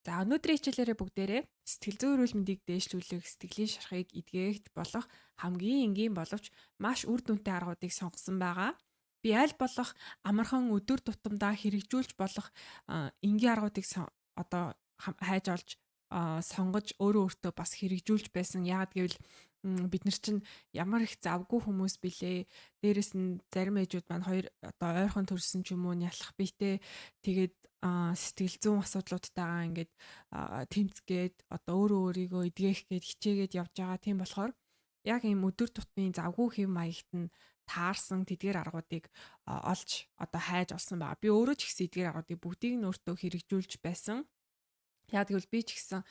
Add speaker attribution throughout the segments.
Speaker 1: За, өнөөдрийн хичээлээрээ бүгдээрээ сэтгэл зүйн эрүүл мэндийг дээшлүүлэх, сэтгэлийн шарахыг эдгээх болох хамгийн энгийн боловч маш үр дүнтэй аргуудыг сонгосон байгаа. Би аль болох амархан өдөр тутамдаа хэрэгжүүлж болох энгийн аргуудыг одоо хайж олж сонгож өөрөө өөртөө бас хэрэгжүүлж байсан. Яагаад гэвэл бид нар чинь ямар их завгүй хүмүүс билээ. Дээрэс нь зарим ээжүүд маань хоёр одоо ойрхон төрсөн ч юм уу, нялх биетэй, тэгээд сэтгэл зүйн асуудлуудтайгаа ингээд тэмцгээд, одоо өөрөө өөрийгөө эдгээх гээд хичээгээд явж байгаа. Тийм болохоор яг ийм өдөр тутмын завгүй хэв маягт нь таарсан тэдгээр аргуудыг олж, одоо хайж олсон байгаа. Би өөрөө ч гэсэн эдгээр аргуудыг бүгдийг нь өөртөө хэрэгжүүлж байсан. Яг гэвэл би ч гэсэн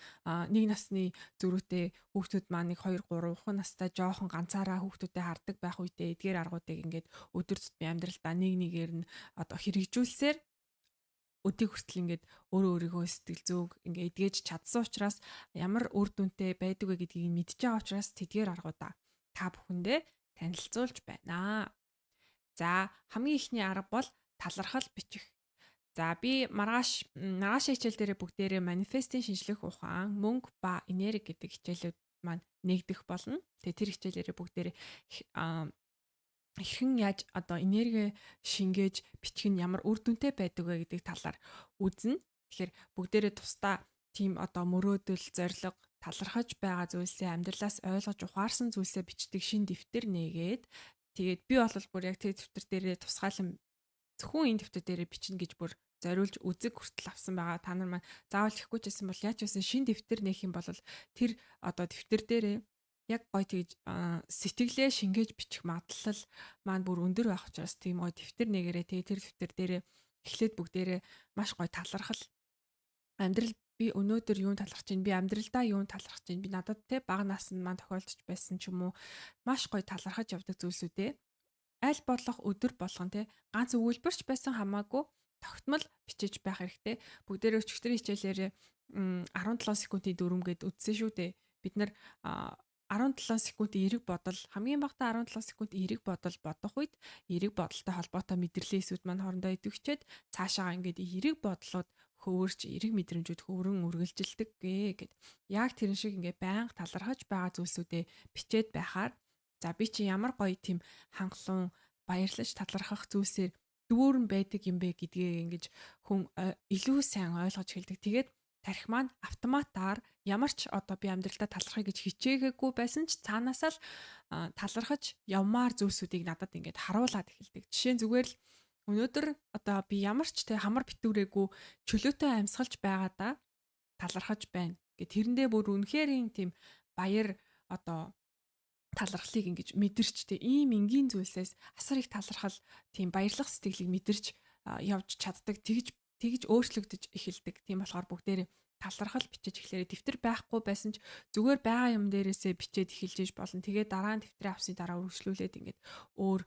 Speaker 1: нэг насны зөрүүтэй хүүхдүүд маань нэг 2 3 настай жоохон ганцаараа хүүхдүүдэд хардаг байх үедээ эдгээр аргуудыг ингээд өдөр тутмын амьдралдаа нэг нэгээр нь одоо хэрэгжүүлсээр өдийг хүртэл ингээд өөрөө өөрийгөө сэтгэл зүйг ингээд эдгэж чадсан учраас, ямар үр дүнтэй байдаг вэ гэдгийг мэдж байгаа учраас тэдгээр аргуудаа та бүхэндээ танилцуулж байна. За, хамгийн эхний арга бол талархал бичих. За, би маргааш маргаашийн хичээл дээрээ бүгдээрээ манифестийн шинжлэх ухаан, мөнгө ба энерги гэдэг хичээлүүд маань нэгдэх болно. Тэгээ тэр хичээлээрээ бүгдээрээ хэрхэн яаж одоо энерги шингээж бичих нь ямар үр дүнтэй байдаг вэ гэдэг талаар үзнэ. Тэгэхээр бүгдээрээ тусдаа тийм одоо мөрөөдөл, зорилго, талархаж байгаа зүйлсээ, амьдралаас ойлгож ухаарсан зүйлсээ бичдэг шинэ дэвтэр нээгээд, тэгээд би бол бүр яг тэр дэвтэр дээрээ тусгаалan зөвхөн энэ дэвтэр дээрээ бичнэ гэж бүр зориулж үзэг хүртэл авсан байгаа. Та нар маань заавал ихгүй ч гэсэн бол яаж байсан шинэ дэвтэр нээх юм бол тэр одоо дэвтэр дээрээ яг гой тэгж сэтгэлээ шингээж бичих магадлал маань бүр өндөр байх учраас тийм гой дэвтэр нээгээрээ. Тэгээ тэр дэвтэр дээрээ эхлээд бүгдээрээ маш гой талархал, амьдрал, би өнөөдөр юун талархаж байна, би амьдралдаа юун талархаж байна, би надад те бага наснд маань тохиолдож байсан ч юм уу, маш гой талархаж явдаг зүйлсүүдээ аль болох өдөр болгон, те, ганц өгүүлбэрч байсан хамаагүй тогтмол бичиж байх хэрэгтэй. Бүгдээрээ өчигдрийн хичээлээр 17 секундын дүрм гээд үзсэн шүү дээ. Бид нар 17 секунд эерэг бодол, хамгийн багадаа 17 секунд эерэг бодол бодох үед эерэг бодолтой холбоотой мэдрэлийн эсүүд маань хоорондоо идэвхжээд цаашаага ингээд эерэг бодлууд хөөрч, эерэг мэдрэмжүүд хөврөн үргэлжилдэг гэд. Яг тэрэн шиг ингээд байнга талархаж байгаа зүйлсүүдээ бичээд байхаар, за, би чи ямар гоё тийм хангалуун баярлаж талархах зүйлсээр дүүрэн байдаг юм бэ гэдгээ ингэж хүн илүү сайн ойлгож эхэлдэг. Тэгээд тархи маань автоматар ямар ч одоо би амьдралдаа талархъя гэж хичээгээгүй байсан ч цаанаасаа л талархаж явмаар зүйлсүүдийг надад ингээд харуулад эхэлдэг. Жишээ нь зүгээр л өнөөдөр одоо би ямар ч те хамар битүүрээгүй чөлөөтэй амьсгалж байгаадаа талархаж байна. Гэ тэрэндээ бүр үнэхээр тийм баяр, одоо талархлыг ингэж мэдэрч, те, ийм энгийн зүйлсээс асар их талархал, тийм баярлах сэтгэлийг мэдэрч явж чаддаг. Тэгж тэгж өөрчлөгдөж эхэлдэг. Тийм болохоор бүгдээрээ талархал бичиж эхлээрээ. Дэвтэр байхгүй байсан ч зүгээр байгаа юм дээрээсээ бичээд эхэлж иж болно. Тэгээд дараа нь дэвтрээ авсны дараа үргэлжлүүлээд ингээд өөр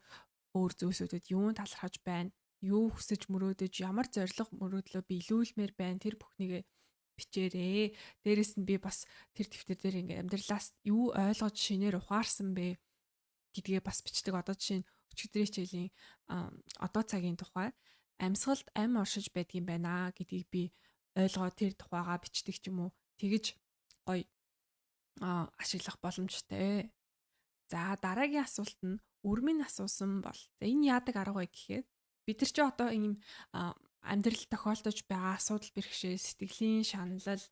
Speaker 1: өөр зүйлсүүдэд юун талархаж байна, юу хүсэж мөрөөдөж, ямар зорилго мөрөөдлөө биелүүлмээр байна, тэр бүхнийг бичээрээ. Дээрэс нь би бас тэр дэвтэр дээр ингээд амьдралаас юу ойлгож шинээр ухаарсан бэ гэдгээ бас бичдэг. Одоо жишээ нь өчигдрийн хичээлийн одоо цагийн тухай амьсгалд ам оршиж байдгийн байна гэдгийг би ойлгоод тэр тухайгаа бичдэг ч юм уу. Тэгэж гоё ашиглах боломжтой. За, дараагийн асуулт нь өрмийн асуусан бол, за, энэ яадаг арга вэ гэхээр бид нар чи одоо ийм амьдрал тохиолдож байгаа асуудал бэрхшээл, сэтгэлийн шаналл,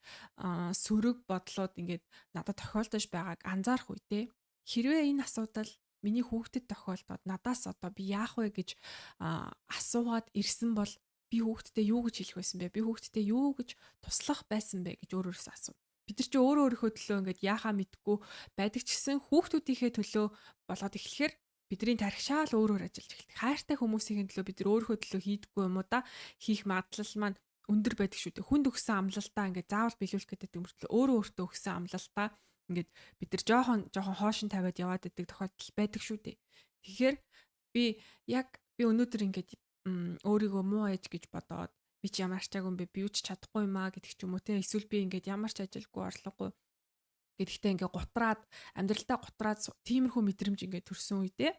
Speaker 1: сөрөг бодлууд ингээд надад тохиолдож байгааг анзаарах үедээ хэрвээ энэ асуудал миний хүүхдэд тохиолдоод надаас одоо би яах вэ гэж асуугаад ирсэн бол би хүүхдэд юу гэж хэлэх байсан бэ? Би хүүхдэд юу гэж туслах байсан бэ гэж өөр өөрөөсөө асуув. Бид нар чи өөрөө өөрийнхөө төлөө ингээд яахаа мэдгүй байдаг ч гэсэн хүүхдүүдийнхээ төлөө болоод эхлэхээр бидний тархишаал өөр өөр ажиллаж эхэлдэг. Хайртай хүмүүсийн төлөө бид нар өөрийнхөө төлөө хийдэггүй юм уу да, хийх магадлал маань өндөр байдаг шүү дээ. Хүнд өгсөн амлалтаа ингээд заавал биелүүлэх гэдэг мөртлөө өөрөө өөртөө өгсөн амлалтаа ингээд бид нар жоохон жоохон хоошин тавиад яваад байдаг тохиолдол байдаг шүү дээ. Тэгэхээр би яг би өнөөдөр ингээд өөрийгөө муу ээж гэж бодоод, би чи ямар ачаагүй юм бэ, би юу ч чадахгүй юм аа гэдэг ч юм уу те, эсвэл би ингээд ямар ч ажилгүй, орлогогүй гэдэгтээ ингээд гутраад, амьдралдаа гутраад, тиймэрхүү мэдрэмж ингээд төрсөн үедээ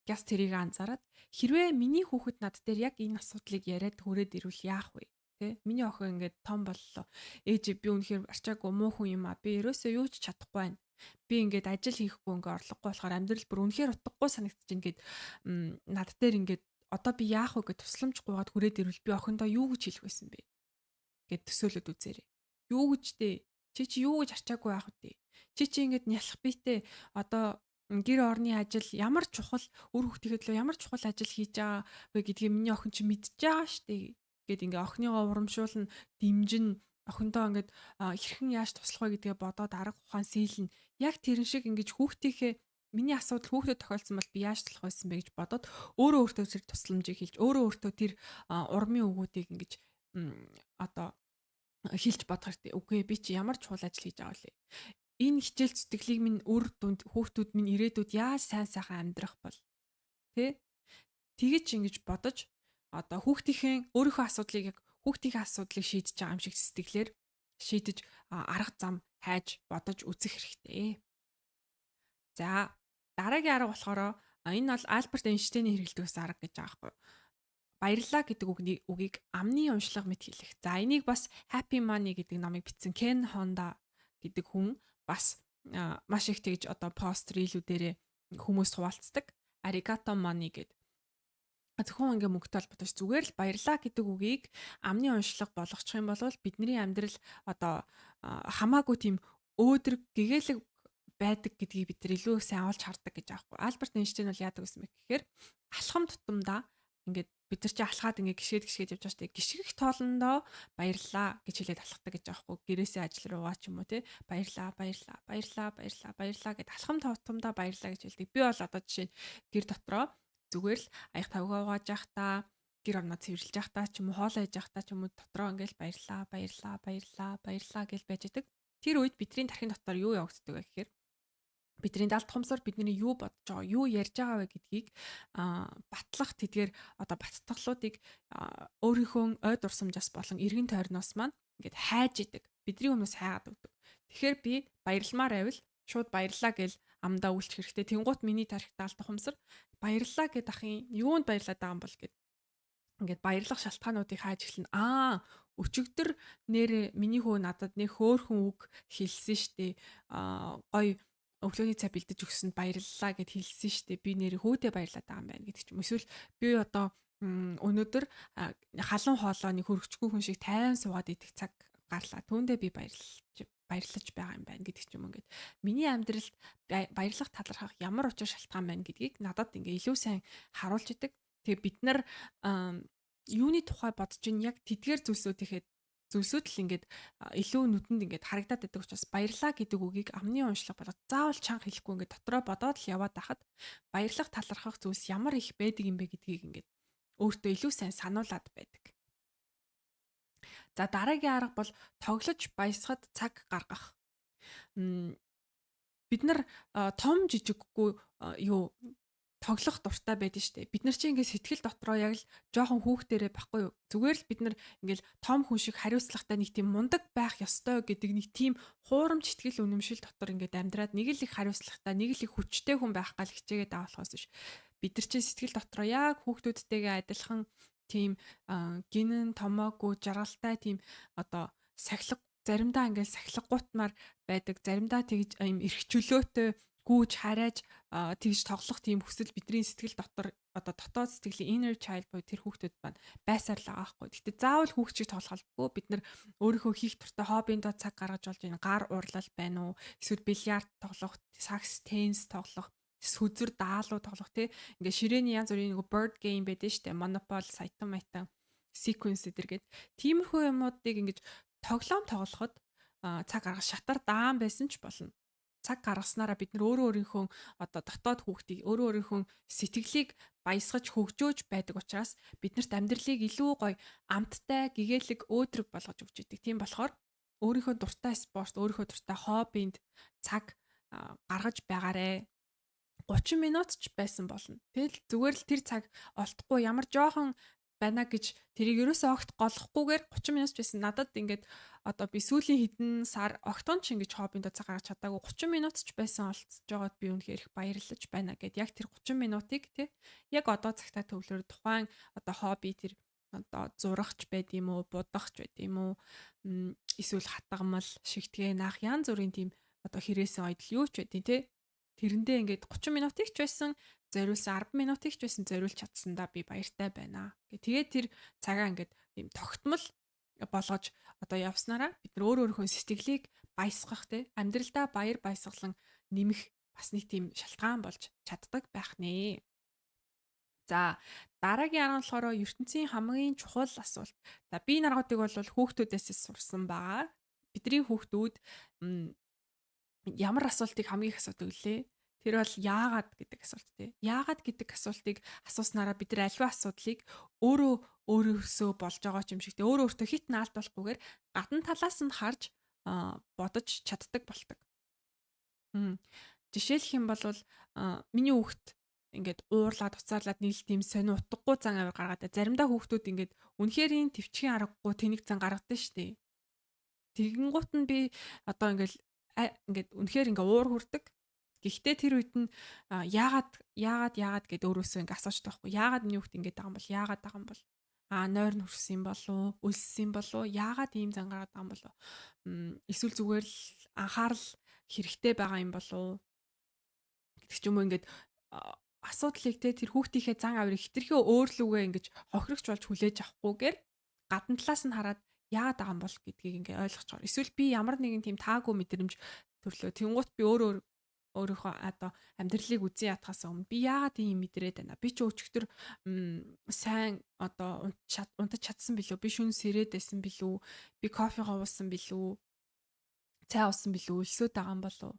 Speaker 1: гяс тэрийг анзаараад, хэрвээ миний хүүхэд над дээр яг энэ асуудлыг яриад хүрээд ирвэл яах вэ? Тэ, миний охин ингээд том боллоо. Ээж, би үнэхээр арчаагүй муу хүн юм а. Би ерөөсөө юу ч чадахгүй байна. Би ингээд ажил хийхгүй, ингээд орлогогүй болохоор амьдрал бүр үнэхээр утгагүй санагдчих ингээд над дээр ингээд одоо би яах вэ гэж тусламж гуйгаад хүрээд ирвэл би охиндоо юу гэж хэлэх байсан бэ гэд төсөөлөд үзээрэй. Юу гэж дээ? Чи чи юу гэж арчаагүй байх вэ? Чи чи ингээд нялх битэй одоо гэр орны ажил ямар чухал, үр хүүхдийнхээ төлөө ямар чухал ажил хийж байгаа вэ гэдгийг миний охин чи мэдж байгаа штэ гэд ингээ охиныгоо урамшуулна, дэмжин, охиндоо ингээд хэрхэн яаж туслах вэ гэдгээ бодоод арга ухаан сийлнэ. Яг тэрэн шиг ингэж хүүхдийнхээ миний асуудал хүүхдэд тохиолдсон бол би яаж туслах байсан бэ гэж бодоод өөрөө өөртөө тэр тусламжийг хэлж, өөрөө өөртөө тэр урмын үгүүдийг ингэж одоо хэлж бодох хэрэгтэй. Үгүй, би чи ямар чухал ажил хийж байгаа вэ? Энэ хичээл зүтгэлийг минь үр дүнд хүүхдүүд минь ирээдүйд яаж сайн сайхан амьдрах бол, тэ, тэгэж ингэж бодож одоо хүүхдийнхээ өөрийнхөө асуудлыг яг хүүхдийнхээ асуудлыг шийдэж байгаа юм шиг сэтгэлээр шийдэж, арга зам хайж бодож үзэх хэрэгтэй. За, дараагийн арга болохоор энэ бол Альберт Эйнштейний хэрэглэдэг байсан арга гэж байгаа байхгүй юу? Баярлалаа гэдэг үгийг амны уншлага мэт хэлэх. За, энийг бас Happy Money гэдэг номыг бичсэн Кен Honda гэдэг хүн бас маш их тэгж одоо пост reel үүдээрээ хүмүүс хуваалцдаг. Arigato money гэдэг. Зөвхөн ингээ мөнгөтэй холбоотой ш, зүгээр л баярлаа гэдэг үгийг амны уншлага болгочих юм бол бидний амьдрал одоо хамаагүй тийм өөдрөг, гэгээлэг байдаг гэдгийг бид нар илүү сайн олж хардаг гэж аахгүй. Альберт Эйнштейн бол яадаг гэсэн бэ гэхээр алхам тутамдаа ингээд бид нар чи алхаад ингээ гიშгээд гიშгээд явж байгаа шүү дээ. Гიშгэх тоолондоо баярлаа гэж хэлээд алхдаг гэж аахгүй. Гэрээсээ ажил руугаа ч юм уу, те, баярлаа, баярлаа, баярлаа, баярлаа, баярлаа гэд алхам тутамдаа баярлаа гэж хэлдэг. Би бол одоо жишээ нь гэр дотроо зүгээр л аяг тавгаа угааж явахдаа, гэр орноо цэвэрлж явахдаа ч юм уу, хоолоо хийж явахдаа ч юм уу дотроо ингээл баярлаа, баярлаа, баярлаа, баярлаа гэж байж идэг. Тэр үед бидний тархин дотор юу явагддаг вэ гэхээр бидний далд ухамсар бидний юу бодож байгаа, юу ярьж байгаа вэ гэдгийг батлах тэдгээр одоо баттгалуудыг өөрийнхөө ой дурсамжаас болон эргэн тойрноос маань ингээд хайж идэг. Бидний өмнөөс хайгаад өгдөг. Тэгэхээр би баярламаар байвал шууд баярлаа гэл амдаа үлчих хэрэгтэй. Тэнгуут миний тархи, далд ухамсар баярлаа гэд ахын юунд баярлаад байгаа юм бол гэд ингээд баярлах шалтгаануудыг хайж эхэлнэ. Аа, өчигдөр нэр миний хөө надад нэг хөөхөн үг хэлсэн штэ. Аа, гоё өглөөний цай бэлдэж өгсөнд баярлалаа гэд хэлсэн штэ. Би нэр хөөдөө баярлаад байгаа юм байна гэдэг ч юм. Эсвэл би одоо өнөөдөр халуун хоолоо нэг хөргөчгүй хүн шиг тайван суугаад идэх цаг гарлаа. Түүндээ би баярлаж байгаа юм байна гэдэг ч юм, ингээд миний амьдралд баярлах, талархах ямар учир шалтгаан байна гэдгийг надад ингээ илүү сайн харуулж идэг. Тэгээ бид нар юуны тухай бодож ин яг тэдгээр зүйлсүүдийнхээ зүйлсүүд л ингээд илүү нүдэнд ингээд харагдаад байдаг учраас баярлаа гэдэг үгийг амны уншлага болгож, заавал чанга хэлэхгүй, ингээд дотроо бодоод л яваад байхад баярлах, талархах зүйлс ямар их байдаг юм бэ гэдгийг ингээд өөртөө илүү сайн сануулад байдаг. За, дараагийн арга бол тоглож баясгад цаг гаргах. Бид нар том жижиггүй юу тоглох дуртай байдаг штэ. Бид нар чи ингээд сэтгэл дотроо яг л жоохон хүүхдэрээ байхгүй юу? Зүгээр л бид нар ингээд том хүн шиг хариуцлагатай, нэг тийм мундаг байх ёстой гэдэг нэг тийм хуурамч сэтгэл үнэмшил дотор ингээд амьдраад нэг л их хариуцлагатай, нэг л их хүчтэй хүн байх гал хичээгээд байгаа болохоос биш. Бид нар чи сэтгэл дотроо яг хүүхдүүдтэйгээ адилхан тийм гинэн томоогүй, жаргалтай, тийм одоо сахилга, заримдаа ингээд сахилгагуутмаар байдаг, заримдаа тэгж юм эрх чөлөөтэй гүйж харайж тэгж тоглох тийм хүсэл бидний сэтгэл дотор одоо дотоод сэтгэлийн inner child буюу тэр хүүхдүүд маань байсаар л байгаа байхгүй. Гэхдээ заавал хүүхд шиг тоглох албагүй. Бид нар өөрийнхөө хийх дуртай хоббиндоо цаг гаргаж болж байна. Гар урлал байна уу? Эсвэл бильярд тоглох, сакс, теннис тоглох, сүзэр даалуу тоглох, тий. Ингээ ширээний янз бүрийн нэг board game байдаг штэ. Monopoly, саятан майтан, sequence эдэргээд тиймэрхүү юмнуудыг ингэж тоглоом тоглоход цаг гаргах, шатар даан байсан ч болно, цаг гаргаснараа бид нар өөрөө өөрийнхөө одоо дотоод хүүхдийг, өөрөө өөрийнхөө сэтгэлийг баясгаж, хөгжөөж байдаг учраас биднэрт амьдралыг илүү гоё, амттай, гэгээлэг, өөдрөг болгож өгч идэг. Тийм болохоор өөрийнхөө дуртай спорт, өөрийнхөө дуртай хоббинд цаг гаргаж байгаарэ. 30 минут ч байсан болно. Тэгэл зүгээр л тэр цаг олдохгүй ямар жоохон байна гэж тэрийг ерөөсөө огт голохгүйгээр 30 минут ч байсан, надад ингээд одоо би сүүлийн хэдэн сар огтон ч ингэж хоббиндоо цаг гаргаж чадаагүй, 30 минут ч байсан олцож байгаад би үнэхээр их баярлаж байна гэд яг тэр 30 минутыг, тий, яг одоо цагтаа төвлөрөө тухайн одоо хобби тэр Одоо зурагч байд юм уу, будагч байд юм уу, эсвэл хатгамал, шигтгээ наах янз бүрийн тийм одоо хэрээсэн ойдол юу ч байдیں۔ Тэ. Тэрэндээ ингээд 30 минутыг ч байсан зориулсан, 10 минутыг ч байсан зориулж чадсандаа би баяртай байна. Тэгээд тэр цагаа ингээд ийм тогтмол болгож одоо явснараа бид нар өөр өөрийнхөө сэтгэлийг баясгах, те, амьдралдаа баяр баясгалан нэмэх бас нэг тийм шалтгаан болж чаддаг байх нэ. За, дараагийн арга нь болохоор ертөнцийн хамгийн чухал асуулт. За, би энэ аргуудыг бол хүүхдүүдээс сурсан байгаа. Бидний хүүхдүүд ямар асуултыг хамгийн их асуудаг лээ? Тэр бол яагаад гэдэг асуулт, те. Яагаад гэдэг асуултыг асууснараа бид нар альва асуудлыг өөрөө өөрөөсөө болж байгаа ч юм шиг те, өөрөө өөртөө хит наалдуулахгүйгээр гадна талаас нь харж бодож чаддаг болдог. Жишээлх юм бол миний хүүхэд ингээд уурлаад уцаарлаад нэг л тийм сонин утгагүй зан авир гаргаад, заримдаа хүүхдүүд ингээд үнэхээр төвчгийн аргагүй тэнэг зан гаргадаг шүү дээ. Тэгэнгუут нь би одоо ингээд үнэхээр ингээ уур хүрдэг. Гэхдээ тэр үед нь яагаад яагаад яагаад гэд өөрөөсөө ингээ асууж байгаа байхгүй. Яагаад миний хүүхд ингээд байгаа юм бол, яагаад байгаа юм бол, нойр нь хүрсэн юм болов уу, өлссөн юм болов уу, яагаад ийм зан гаргаад байгаа юм болов уу, эсвэл зүгээр л анхаарал хэрэгтэй байгаа юм болов уу гэдэг ч юм уу. Ингээд асуудлыг те, тэр хүүхдийнхээ зан авирыг хэтэрхий өөрлөгөө ингэж хохирогч болж хүлээж авахгүйгээр гадна талаас нь хараад яагаад байгаа юм бол гэдгийг ингээ ойлгочоор. Эсвэл би ямар нэгэн тийм таагүй мэдрэмж төрлөө. Тэнгуут би өөрөө өөрийнхөө одоо амьдралыг үзэн ятхаас өмнө би яагаад ийм мэдрээд байна? Би ч өчигдөр сайн одоо унтаж чадсан билүү? Би шүн сэрээд байсан билүү? Би кофегаа уусан билүү? Цай уусан билүү? Өлсөөд байгаа юм болов уу?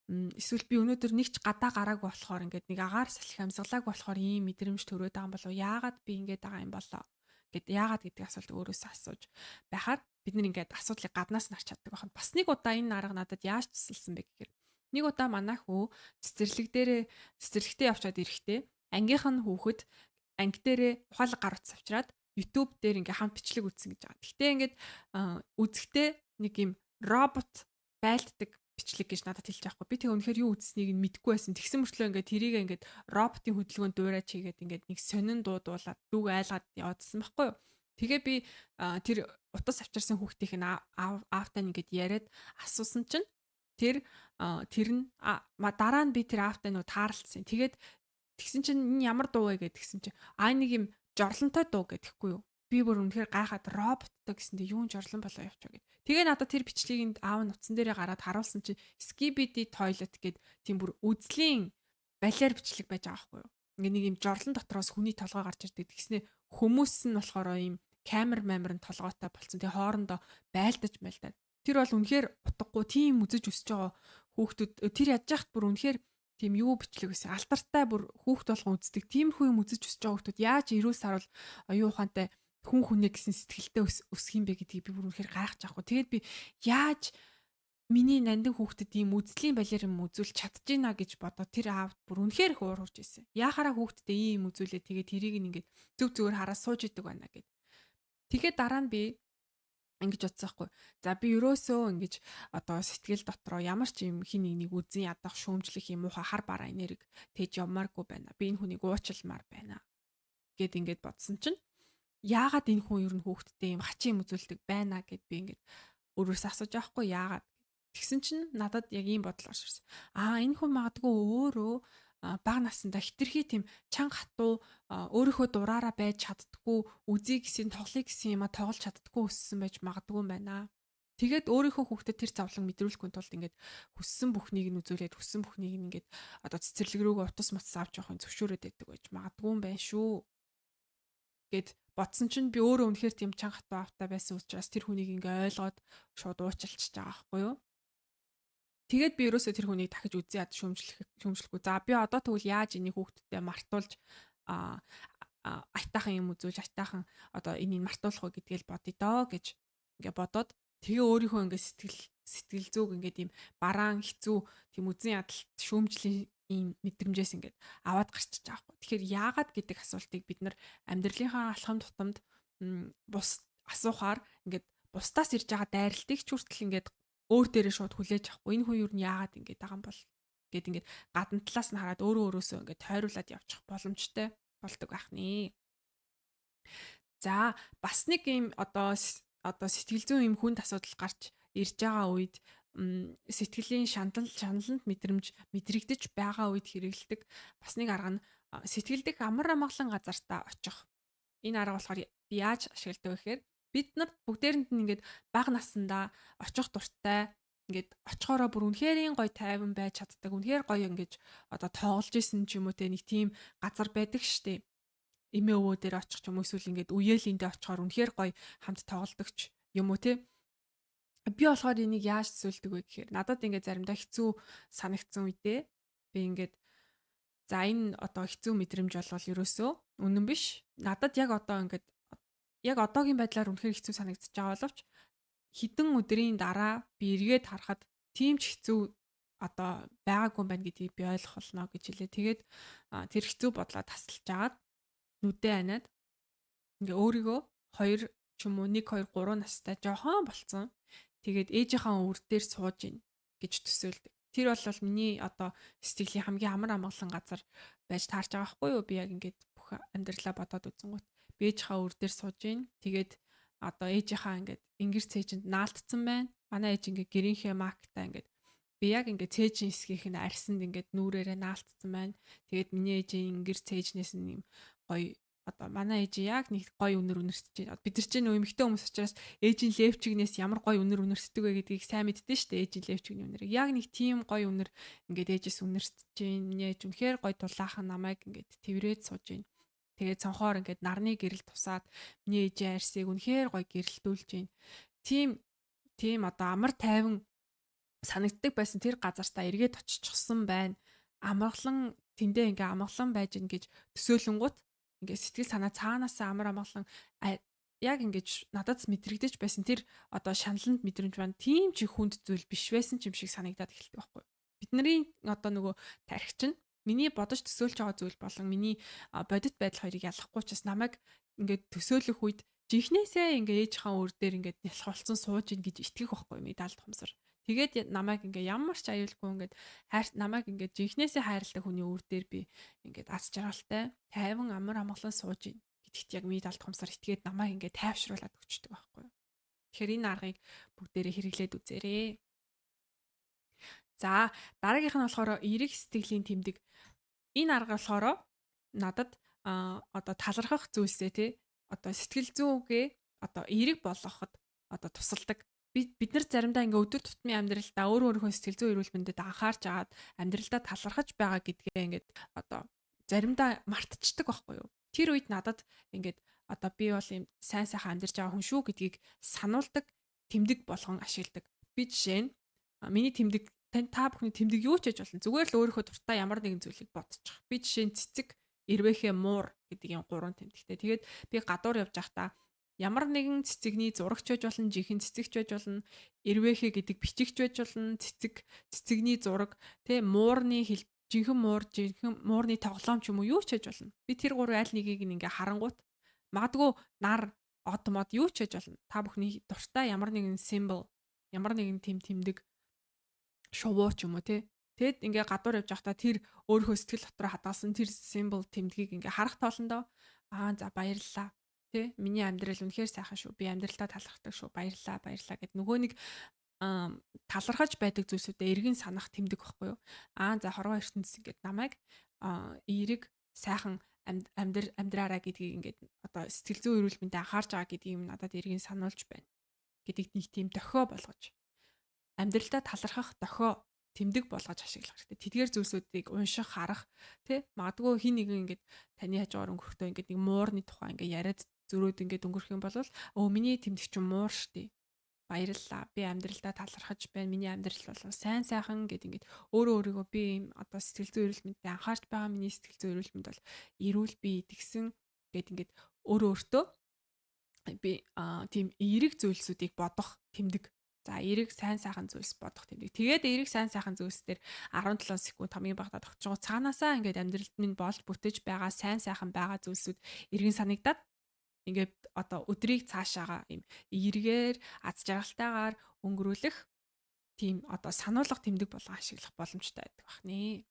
Speaker 1: Эсвэл би өнөөдөр нэг ч гадаа гараагүй болохоор, ингээд нэг агаар салхи амьсгалаагүй болохоор ийм мэдрэмж төрөөд байгаа юм болов уу? Яагаад би ингэж байгаа юм болоо? Гэд яагаад гэдэг асуулт өөрөөсөө асууж байхаар бид нар ингээд асуудлыг гаднаас нь харж чаддаг байна. Бас нэг удаа энэ арга надад яаж тусалсан бэ гэхээр нэг удаа манай хүү цэцэрлэг дээрээ цэцэрлэгтээ явчаад ирэхдээ ангийнх нь хүүхэд анги дээрээ ухаалаг гар утас авчираад YouTube дээр ингээ хамт бичлэг үзсэн гэж байгаа. Гэхдээ ингээд үзэхдээ нэг юм робот байлддаг бичлэг гэж надад хэлж байгаа хгүй. Би тэг үнэхээр юу үзснийг нь мэдэхгүй байсан. Тэгсэн мөртлөө ингээд тэрийг ингээд роботын хөдөлгөөнд дуурайч хийгээд ингээд нэг сонин дуудуулаад дүүг айлгаад яваадсан байхгүй юу. Тэгээ би тэр утас авчирсан хүүхдийнх нь аавтай ингээд яриад асуусан чинь тэр тэр нь дараа нь би тэр аавтай нөө тааралцсан. Тэгээд тэгсэн чинь энэ ямар дуу вэ гэдгсэн чинь нэг юм жорлонтой дуу гэдэхгүй юу. Би бүр үнэхээр гайхаад роботтой гэсэндээ юун жорлон болоо явчих гэд. Тэгээ надад тэр бичлэгийг аав нутсан дээрээ гараад харуулсан чинь Skibidi Toilet гэд тийм бүр үзлийн балиар бичлэг байж байгаа байхгүй юу. Ингээ нэг юм жорлон дотроос хүний толгой гарч ирдэг. Тэгснэ хүмүүс нь болохоор ийм камер мамер нь толгойтой болцсон. Тэгээ хоорондоо байлдаж мэлдаад. Тэр бол үнэхээр утгагүй тийм үзэж өсөж байгаа хүүхдүүд тэр ядж яхад бүр үнэхээр тийм юу бичлэг байсан. Алдартай бүр хүүхд болгон үздэг. Тиймэрхүү юм үзэж өсөж байгаа хүүхдүүд яаж эрүүл саруул оюун ухаантай хүн хүнээ гэсэн сэтгэлтэй өсөх юм бэ гэдгийг би бүр үнэхээр гайхаж байгаа хгүй. Тэгээд би яаж миний нандин хүүхдэд ийм үзлийн балиар юм үзүүл чадчихна гэж бодоод тэр аавд бүр үнэхээр их уур хурж ирсэн. Яхаараа хүүхдэд ийм үзүүлээ, тэгээд тэрийг ингээд зүг зүгээр хараа сууж идэг байна гэд. Тэгээд дараа нь би ингэж бодсон хгүй. За, би ерөөсөө ингэж одоо сэтгэл дотроо ямар ч юм хин нэг үзэн ядах, шүүмжлэх юм муухай хар бараа энерги тээж явмааргүй байна. Би энэ хүнийг уучлмаар байна гэд ингэж бодсон чинь яагаад энэ хүн ер нь хүүхдтэй юм хачин юм үзүүлдэг байна гэд би ингэж өөрөөсөө асууж байгаа хгүй, яагаад. Тэгсэн чинь надад яг ийм бодол орж ирсэн. Энэ хүн магадгүй өөрөө бага насндаа хитрхи тийм чанга хатуу, өөрийнхөө дураараа байж чаддггүй, үзье гэсэн, тоглоё гэсэн юма тоглож чаддггүй өссөн байж магадгүй юм байна. Тэгээд өөрийнхөө хүүхдэд тэр зовлон мэдрүүлэхгүй тулд ингээд хүссэн бүхнийг нь үзүүлээд, хүссэн бүхнийг нь ингээд одоо цэцэрлэг рүүгээ утас мутас авч явахын зөвшөөрөөд байдаг байж магадгүй юм байна шүү гэд бодсон чинь би өөрөө үнэхээр тийм чанга хатуу автаа байсан учраас тэр хүнийг ингээ ойлгоод шууд уучлалчж байгаа байхгүй юу. Тэгээд би ерөөсөө тэр хүнийг дахиж үзэн яд шүүмжлэхгүй. За, би одоо тэгвэл яаж энийг хүүхдтэй мартуулж аятайхан юм үзүүлж, аятайхан одоо энийг мартуулах вэ гэдгээл бодъё доо гэж ингээ бодоод, тэгээ өөрийнхөө ингээ сэтгэл зүг ингээд ийм бараан хэцүү тийм үзэн ядалт, шүүмжлийн ийм мэдрэмжээс ингээд аваад гарчиж байгаа байхгүй. Тэгэхээр яагаад гэдэг асуултыг бид нар амьдралынхаа алхам тутамд бус асуухаар ингээд бусдаас ирж байгаа дайралтыг ч хүртэл ингээд өөр дээрээ шууд хүлээж авахгүй. Энэ хүн юу нь яагаад ингэж байгаа юм бол гэд ингээд гадна талаас нь хараад өөрөө өөрөөсөө ингээд тойруулаад явчих боломжтой болдог байх нэ. За бас нэг юм одоо сэтгэл зүйн юм хүнд асуудал гарч ирж байгаа үед сэтгэлийн шаналланд мэдрэмж мэдрэгдэж байгаа үед хэрэглэдэг бас нэг арга нь сэтгэлдэх амар амгалан газартаа очих. Энэ арга болохоор би яаж ашигладаг вэ гэхээр бид нар бүгдээрэнд нь ингээд бага наснда очих дуртай, ингээд очихороо бүр үнэхэрийн гоё тайван байж чаддаг, үнэхээр гоё ингээд одоо тоглож исэн ч юм уу те нэг тийм газар байдаг штеп. Эмээ өвөө дээр очих ч юм уу эсвэл ингээд үеэлэндээ очихоор үнэхээр гоё хамт тоглодог ч юм уу те. Би болохоор энийг яаж төсөөлдөг вэ гэхээр надад ингээд заримдаа хэцүү санагдсан үедээ би ингээд за энэ одоо хэцүү мэдрэмж болвол ерөөсөө үнэн биш. Надад яг одоо ингээд яг одоогийн байдлаар үнэхээр хэцүү санагдчихж байгаа боловч хэдэн өдрийн дараа би эргээд харахад тийм ч хэцүү одоо байгаагүй юм байна гэдгийг би ойлгох болно гэж хэлээ. Тэгээд тэр хэцүү бодлоо тасалж агаад нүдээ аниад ингээ өөрийгөө 2 ч юм уу 1 2 3 настай жохон болцсон. Тэгээд ээжийнхаа өвөр дээр сууж ийн гэж төсөөлдөг. Тэр бол миний одоо сэтгэлийн хамгийн амар амгалан газар байж таарч байгаа байхгүй юу? Би яг ингээд бүх амьдралаа бодоод үзэнгүүт би ээжийнхаа өвөр дээр сууж ийн. Тэгээд одоо ээжийнхаа ингээд ингэр цээжинд наалтцсан байна. Манай ээж ингээд гэрийнхээ макта ингээд би яг ингээд цээжин хэсгийнх нь арьсанд ингээд нүрээрээ наалтцсан байна. Тэгээд миний ээжийн ингэр цээжнээс нь юм гоё одоо манай ээж яг нэг гоё үнэр үнэрсэж байна. Бид нар чинь нөө эмэгтэй хүмүүс учраас ээжийн левчигнээс ямар гоё үнэр үнэрсдэг вэ гэдгийг сайн мэддэн шүү дээ. Ээжийн левчигний үнэрийг. Яг нэг тийм гоё үнэр ингээд ээжээс үнэрсэж байна. Миний ээж үнэхээр гоё дулаахан намайг ингээд тэрврээд сууж байна. Тэгээд цонхоор ингээд нарны гэрэл тусаад миний ээжийн арьсыг үнэхээр гоё гэрэлтүүлж байна. Тийм одоо амар тайван санагддаг байсан тэр газартаа эргээд очичихсан байна. Амгалан тэндээ ингээ амгалан байж гин гэж төсөөлөнгүүт ингээ сэтгэл санаа цаанаасаа амар амгалан яг ингэж надад мэдрэгдэж байсан тэр одоо шаналланд мэдрэмж маань тийм ч хүнд зүйл биш байсан ч юм шиг санагдаад эхэлдэг байхгүй. Бидний одоо нөгөө тархи чинь миний бодож төсөөлж байгаа зүйл болон миний бодит байдал хоёрыг ялахгүй ч бас намайг ингээд төсөөлөх үед жинхнээсээ ингээ ээжийнхаа өр дээр ингээд нялх болсон сууж ин гэж итгэх байхгүй миний даалт ухамсар. Тэгээд намайг ингээ ямар ч аюулгүй ингээд хайр намайг ингээд жинхнээсээ хайрладаг хүний өр дээр би ингээд аз жаргалтай тайван амар амгалан сууж ин гэдэгт яг миний даалт ухамсар итгээд намайг ингээд тайвшруулад өгчдөг байхгүй юу. Тэгэхээр энэ аргыг бүгдээрээ хэрэглээд үзээрэй. За дараагийнх нь болохоор эерэг сэтгэлийн тэмдэг. Энэ арга болохоор надад одоо талархах зүйлсээ тий одоо сэтгэл зүйгээ одоо эерэг болгоход одоо тусалдаг. Бид нар заримдаа ингээ өдөр тутмын амьдралдаа өөр өөрийнхөө сэтгэл зүйн эрүүл мэндэд анхаарч агаад амьдралдаа талархаж байгаа гэдгээ ингээд одоо заримдаа мартчихдаг байхгүй юу. Тэр үед надад ингээд одоо би бол ийм сайн сайхан амьдарч байгаа хүн шүү гэдгийг сануулдаг тэмдэг болгон ашигладаг. Би жишээ нь миний тэмдэг та бүхний тэмдэг юу ч хийж болно. Зүгээр л өөрийнхөө дуртай ямар нэгэн зүйлийг бодчих. Би жишээ нь цэцэг, эрвээхээ муур гэдэг юм гурван тэмдэгтэй. Тэгээд би гадуур явж байхдаа ямар нэгэн цэцэгний зурагч байж болно, жинхэнэ цэцэгч байж болно, эрвээхээ гэдэг бичигч байж болно, цэцэг, цэцэгний зураг, тэ муурны хэл, жинхэнэ муур, жинхэнэ муурны тоглоом ч юм уу юу ч хийж болно. Би тэр гурван аль нэгийг ингээ харангуут магадгүй нар, од мод юу ч хийж болно. Та бүхний дуртай ямар нэгэн символ, ямар нэгэн тэм тэмдэг шувуу ч юм уу те. Тэгэд ингээ гадуур явж байхдаа тэр өөрийнхөө сэтгэл дотроо хадгалсан тэр символ тэмдгийг ингээ харах тоолондоо аа за баярлалаа. Тэ миний амьдрал үнэхээр сайхан шүү. Би амьдралдаа талархдаг шүү. Баярлалаа, баярлалаа гэд нөгөө нэг талархаж байдаг зүйлсүүдээ эргэн санах тэмдэг байхгүй юу? Аа за хорвоо ертөнцийн ингээд намайг эерэг сайхан амьдраараа гэдгийг ингээд одоо сэтгэл зүйн эрүүл мэндэд анхаарч байгаа гэдгийг надад эргэн сануулж байна гэдэг нэг тийм дохио болгож амьдралдаа талархах дохио тэмдэг болгож ашиглах хэрэгтэй. Тэдгээр зүйлсүүдийг унших, харах тий магадгүй хин нэгэн ингээд таны хажуугаар өнгөрөхдөө ингээд нэг муурны тухай ингээд яриад зөрөөд ингээд өнгөрөх юм бол өө миний тэмдэг чинь муур штий. Баярлалаа. Би амьдралдаа талархаж байна. Миний амьдрал бол сайн сайхан гэд ингээд өөрөө өөрийгөө би ийм одоо сэтгэл зүйн эрүүл мэндэд анхаарч байгаа. Миний сэтгэл зүйн эрүүл мэнд бол эрүүл би идэгсэн гэд ингээд өөрөө өөртөө би тийм эерэг зүйлсүүдийг бодох тэмдэг. За эерэг сайн сайхан зүйлс бодох тэмдэг. Тэгээд эерэг сайн сайхан зүйлс дээр 17 секунд хамгийн багадаа тогтчихоо цаанаасаа ингээд амьдралд минь болж бүтэж байгаа сайн сайхан байгаа зүйлсүүд эргэн санагдаад ингээд одоо өдрийг цаашаага ийм эргээр аз жаргалтайгаар өнгөрүүлэх тийм одоо сануулга тэмдэг болгон ашиглах боломжтой байдаг бахнэ.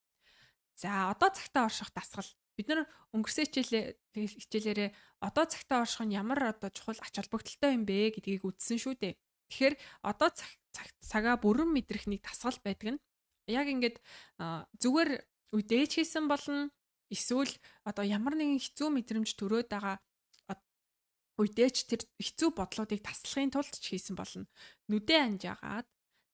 Speaker 1: За одоо цагтаа орших дасгал. Бид нар өнгөрсөн хичээлээрээ одоо цагтаа орших нь ямар одоо чухал ач холбогдолтой юм бэ гэдгийг үзсэн шүү дээ. Тэгэхээр одоо цагаа бүрэн мэдрэх нэг дасгал байдаг нь яг ингээд зүгээр үдээж хийсэн болно, эсвэл одоо ямар нэгэн хэцүү мэдрэмж төрөөд байгаа үедээ ч тэр хэцүү бодлуудыг таслахын тулд ч хийсэн болно. Нүдээ анжаагаад,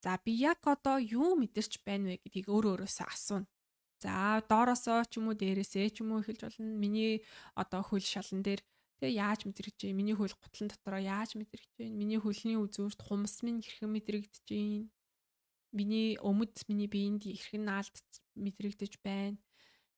Speaker 1: за, би яг одоо юу мэдэрч байна вэ гэдгийг өөр өөрөөсөө асууна. За, доороосоо ч юм уу, дээрээсээ ч юм уу эхэлж болно. Миний одоо хөл шалан дээр тэгээ яаж мэдрэгдэж байна? Миний хөл гутлан дотроо яаж мэдрэгдэж байна? Миний хөлний үзүүрт хумс минь хэрхэн мэдрэгдэж байна? Миний өмд, миний биеинд хэрхэн наалд мэдрэгдэж байна?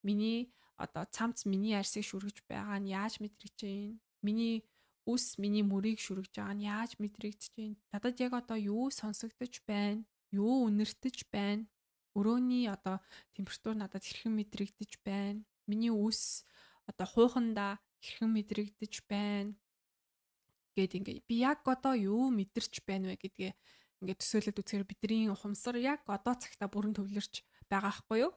Speaker 1: Миний одоо цамц миний арьсыг шүргэж байгаа нь яаж мэдрэгдэж байна? Миний үс миний мөрийг шүргэж байгаа нь яаж мэдрэгдэж байна? Надад яг одоо юу сонсогдож байна? Юу үнэртэж байна? Өрөөний одоо температур надад хэрхэн мэдрэгдэж байна? Миний үс одоо хуухандаа хэрхэн мэдрэгдэж байна? Гээд ингээ би яг одоо юу мэдэрч байна вэ гэдгээ ингээд төсөөлөд үзэхээр бидний ухамсар яг одоо цагта бүрэн төвлөрч байгаа хгүй юу?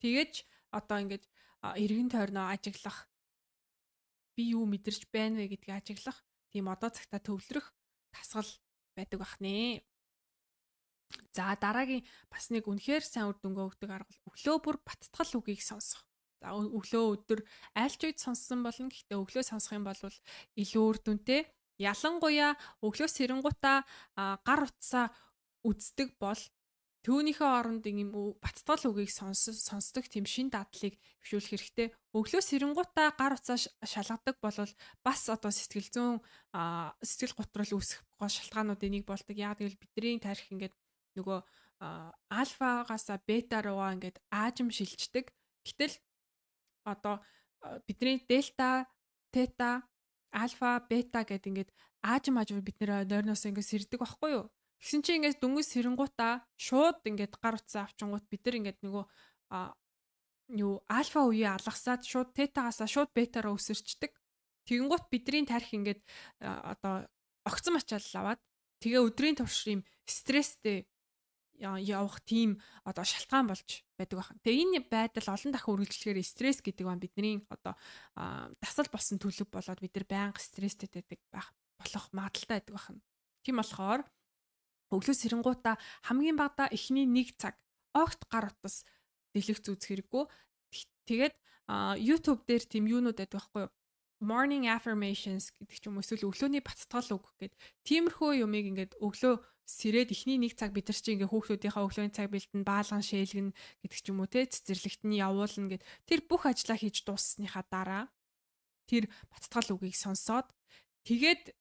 Speaker 1: Тэгэж одоо ингээд эргэн тойрноо ажиглах, би юу мэдэрч байна вэ гэдгийг ажиглах, тийм одоо цагта төвлөрөх дасгал байдаг бахнэ. За, дараагийн бас нэг үнэхээр сайн үр дүнгээ өгдөг арга бол өглөө бүр баттгал үгийг сонсох. За, өглөө, өдөр аль ч үед сонссон болно. Гэхдээ өглөө сонсох юм бол илүү үр дүнтэй. Ялангуяа өглөө сэрэнгуутаа гар утсаа үздэг бол түүнийхээ оронд ийм баттгал үгийг сонсдог тийм шин дадлыг бишүүлэх хэрэгтэй. Өглөө сэрэнгуутаа гар утсаа шалгадаг бол бас одоо сэтгэл зүйн, сэтгэл гутрал үүсэх гол шалтгаануудын нэг болдог. Яг гэвэл бидний тархи ингээд нөгөө альфагаас бета руугаа ингээд аажим шилждэг. Гэтэл одоо бидний дельта, тета, альфа, бета гэдэг ингээд аажим аажим бид нэр нойрноос ингээд сэрдэг байхгүй юу? Тэгсэн чинь ингээд дөнгөж сэрэнгуутаа шууд ингээд гар утсаа авчингуут бид нар ингээд нөгөө юу, альфа үеэ алгасаад шууд тетагаасаа шууд бета руу өсөрчдөг. Тэгэнгუут бидний тархи ингээд одоо огцон ачаалал аваад, тэгээ өдрийн турш юм стресстэй явах тийм одоо шалтгаан болж байдаг байна. Тэгээ энэ байдал олон дахин үргэлжлэхээр стресс гэдэг нь бидний одоо дасал болсон төлөв болоод бид нар байнга стресстэй байдаг байх болох магадлалтай байдаг байна. Тийм болохоор өглөө сэрэнгуутаа хамгийн багадаа эхний 1 цаг огт гар утас, дэлгэц үзэх хэрэггүй. Тэгээд YouTube дээр тийм юунууд байдаг байхгүй юу? Morning affirmations гэдэг ч юм уу, эсвэл өглөөний баттгал үг гэд тиймэрхүү юмыг ингээд өглөө сэрээд эхний 1 цаг бид нар чи ингээ хүүхдүүдийнхээ өглөөний цаг бэлдэн, баалган шээлгэн гэдэг ч юм уу те, цэцэрлэгт нь явуулна гэд тэр бүх ажлаа хийж дууссаныхаа дараа тэр баттгал үгийг сонсоод, тэгээд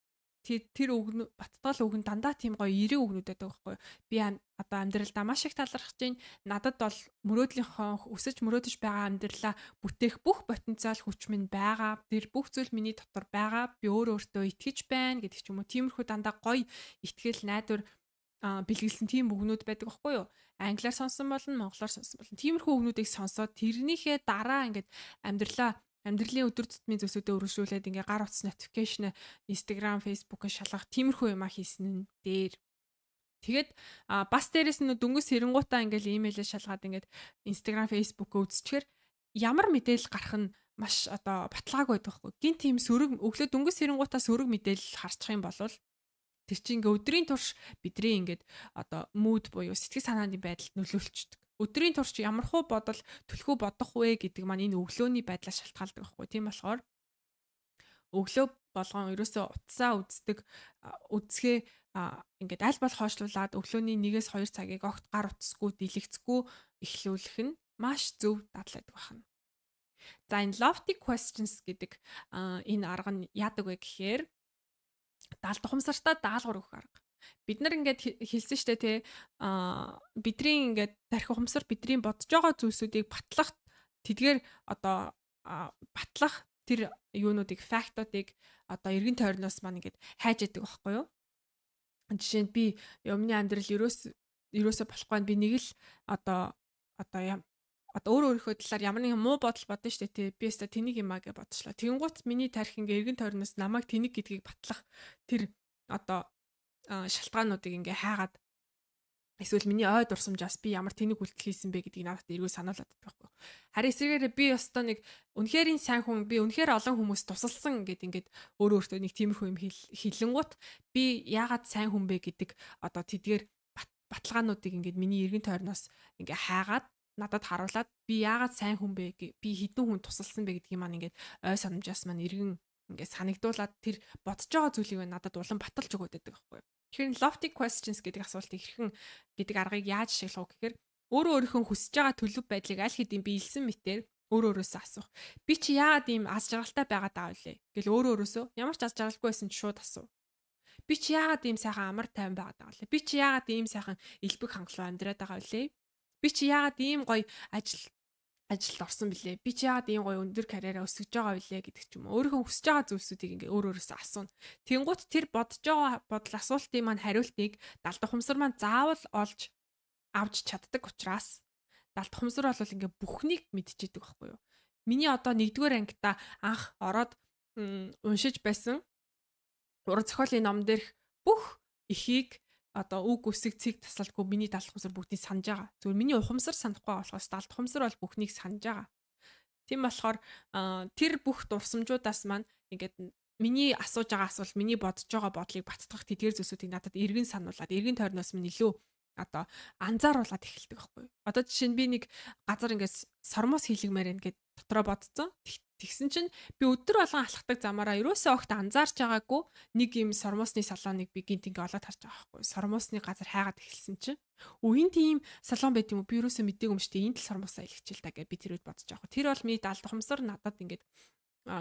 Speaker 1: тэр үг, баттгал үг нь дандаа тийм гоё эерэг үгнүүд байдаг байхгүй юу? Би одоо амьдралдаа маш их талархаж байна. Надад бол мөрөөдлийнхөө өсөж мөрөөдөж байгаа амьдралаа бүтээх бүх потенциал, хүч минь байгаа. Тэр бүх зүйл миний дотор байгаа. Би өөр өөртөө итгэж байна гэдэг ч юм уу. Тиймэрхүү дандаа гоё итгэл, найдвар бэлгэлсэн тийм үгнүүд байдаг байхгүй юу? Англиар сонсон болно, монголоор сонсон болно. Тиймэрхүү үгнүүдийг сонсоод тэрнийхээ дараа ингээд амьдралаа, амьдралын өдөр тутмын зүйлсүүдээ өргөжлүүлээд ингээ гар утас notification, Instagram, Facebook-ыг шалгах тиймэрхүү юмаа хийсэн нь дээр. Тэгээд бас дээрэс нь дөнгөж сэрэнгуутаа ингээл имэйлээ шалгаад ингээд Instagram, Facebook-өө үзчихээр ямар мэдээлэл гарах нь маш одоо баталгаагүй байдаг байхгүй. Гин тийм сөрөг, өглөө дөнгөж сэрэнгуутаа сөрөг мэдээлэл харчих юм бол тэр чинь ингээ өдрийн турш бидний ингээд одоо mood буюу сэтгэл санааны байдалд нөлөөлчихдөг. Өдрийн турш ямархуу бодол, түлхүү бодох вэ гэдэг маань энэ өглөөний байдлаас шалтгаалдаг байхгүй. Тийм болохоор өглөө болгон ерөөсөө утсаа үздэг үзэхээ ингээд аль болох хойшлуулад өглөөний 1-2 цагийг огт гар утасгүй, дэлгэцгүй эхлүүлэх нь маш зөв дадал байдаг байна. За, энэ lofty questions гэдэг энэ арга нь яадаг вэ гэхээр даал ухамсартаа даалгавар өгөх арга. Бид нар ингээд хэлсэн штэ тий, бидний ингээд тархи, ухамсар бидний бодож байгаа зүйлсүүдийг батлах, тэдгээр одоо батлах тэр юунуудыг, фактуудыг одоо эргэн тойрноос маань ингээд хайж яадаг байхгүй юу? Жишээ нь би юмны амьдрал ерөөсөө болохгүй, би нэг л одоо өөр өөрийнхөө талаар ямар нэгэн муу бодол бодно шүү дээ тий. Би өстө тэнийг юм а гэж бодчихлоо. Тэгэнгუთ миний тархи ингээ эргэн тойрноос намайг тэнэг гэдгийг батлах тэр одоо шалтгаануудыг ингээ хайгаад Эсвэл миний ой дурсамжаас би ямар тэнэг үйлдэл хийсэн бэ гэдгийг надад эргүү сануулад байдаг байхгүй. Харин эсрэгээрээ би ёстой нэг үнэхэрийн сайн хүн, би үнэхээр олон хүмүүс тусалсан гэд ингээд өөрөө өөртөө нэг тиймэрхүү юм хэлэнгуут би яагаад сайн хүн бэ гэдэг одоо тэдгээр баталгаануудыг ингээд миний эргэн тойрноос ингээ хайгаад надад харуулад би яагаад сайн хүн бэ, би хэдэн хүн тусалсан бэ гэдгийг маань ингээд ой санамжаас маань эргэн ингээд санагдуулаад тэр бодож байгаа зүйлийг надад улам баталж өгөөд байдаг байхгүй. Тэгэхээр lofty questions гэдэг асуултыг хэрхэн гэдэг аргыг яаж ашиглах вэ гэхээр өөрөө өөрийнхөө хүсэж байгаа төлөв байдлыг аль хэдийн биелсэн мэтээр өөрөө өөрөөсөө асуух. Би чи яагаад ийм аз жаргалтай байгаад байгаа вэ гэл өөрөө өөрөөсөө ямар ч аз жаргалгүй байсан ч шууд асуу. Би чи яагаад ийм сайхан амар тайван байгаад байгаа вэ? Би чи яагаад ийм сайхан элбэг хангалуун амьдраад байгаа вэ? Би чи яагаад ийм гоё ажилд орсон бilé? Би чи яагаад ийм гоё өндөр карьераа өсгөж байгаа вүлээ гэдэг ч юм уу. Өөрийнхөө хүсэж байгаа зүйлсүүдийг ингээ өөр өөрөөсөө асууна. Тэнгуут тэр бодож байгаа бодол асуултын маань хариултыг далд ухамсар маань заавал олж авч чаддаг учраас далд ухамсар бол ингээ бүхнийг мэдчихэдэг байхгүй юу? Миний одоо 1-р ангита анх ороод уншиж байсан уран зохиолын ном дээрх бүх ихийг одоо үг үсэг цэг тасалдгүй миний далд ухамсар бүгдийг санаж байгаа. Зүгээр миний ухамсар санахгүй болохоос далд ухамсар бол бүхнийг санаж байгаа. Тийм болохоор тэр бүх дурсамжуудаас маань ингээд миний асууж байгаа асуулт, миний бодож байгаа бодлыг баттгах тэдгээр зүйлсүүдийг надад эргэн сануулад, эргэн тойрноос минь илүү одоо анзааруулад эхэлдэг байхгүй юу. Одоо жишээ нь би нэг газар ингээд сормоос хийлгмээр байна гэд дотроо бодцсон. Тэгсэн чинь би өдөр болгон алхдаг замаараа ерөөсөө огт анзаарч байгаагүй нэг юм сормоосны салоныг би гинт ингээ олоод харж байгаа байхгүй. Сормоосны газар хайгаад эхэлсэн чинь өө энэ тийм салон байт юм уу? Би ерөөсөө мдээгүй юм шүү дээ. Энд л сормоосаа илгэчихэл та гэж би тэр үед бодож байгаа. Тэр бол миний далд ухамсар надад ингээд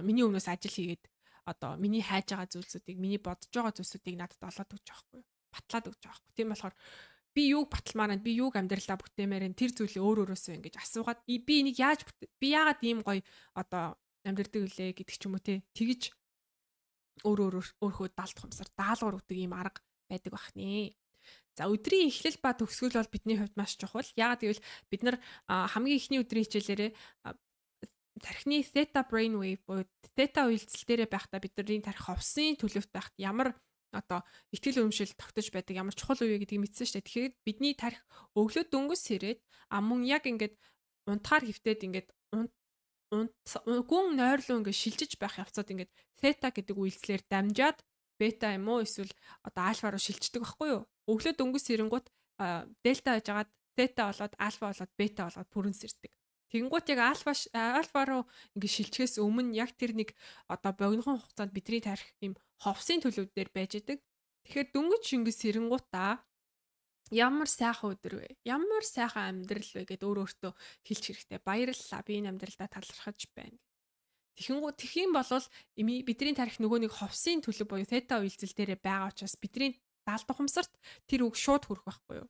Speaker 1: миний өмнөөс ажил хийгээд одоо миний хайж байгаа зүйлсүүдийг, миний бодож байгаа зүйлсүүдийг надад олоод өгч байгаа байхгүй. Батлаад өгч байгаа байхгүй. Тийм болохоор би юуг баталмаар байна, би юуг амьдралаа бүтээмээр байна, тэр зүйлээ өөр өөрөөсөө ингэж асуугаад би энийг яаж би яагаад ийм гоё одоо амьдрдаг вүлээ гэдэг ч юм уу те тэгж өөр өөр өөрхөө далд ухамсар даалгавар өгдөг ийм арга байдаг бахнэ. За, өдрийн эхлэл ба төгсгөл бол бидний хувьд маш чухал. Яагаад гэвэл бид нар хамгийн эхний өдрийн хичээлээрээ тархины theta brain wave буюу theta уялдсал дээрээ байхдаа бидний тархи ховсын төлөвт байхад ямар одоо итгэл үнэмшил тогтож байдаг, ямар чухал үе гэдгийг мэдсэн шүү дээ. Тэгэхээр бидний тархи өглөө дөнгөж сэрээд а мөн яг ингээд унтахаар хэвтээд ингээд гүн нойрлоо ингээд шилжиж байх явцад ингээд theta гэдэг үйлслээр дамжаад бета юм уу эсвэл одоо альфа руу шилждэг байхгүй юу? Өглөө дөнгөж сэрэнгүүт дельта байжгаад тета болоод альфа болоод бета болоод бүрэн сэрдэг. Тэгэнгүүт яг альфа руу ингээд шилжихээс өмнө яг тэр нэг одоо богинохон хугацаанд бидний тархи ийм ховсын төлөв дээр байж идэг. Тэгэхээр дөнгөж шингэн сэрэнгуутаа ямар сайхан өдөр вэ? Ямар сайхан амьдрал вэ гэд өөр өөртөө хэлж хэрэгтэй. Баярлалаа. Би энэ амьдралдаа талархаж байна. Тэгэхэнгүү тэгэх юм бол бидний тархи нөгөө нэг ховсын төлөв буюу тета уялдсал дээрээ байгаа учраас бидний далд ухамсарт тэр үг шууд хүрэх байхгүй юу?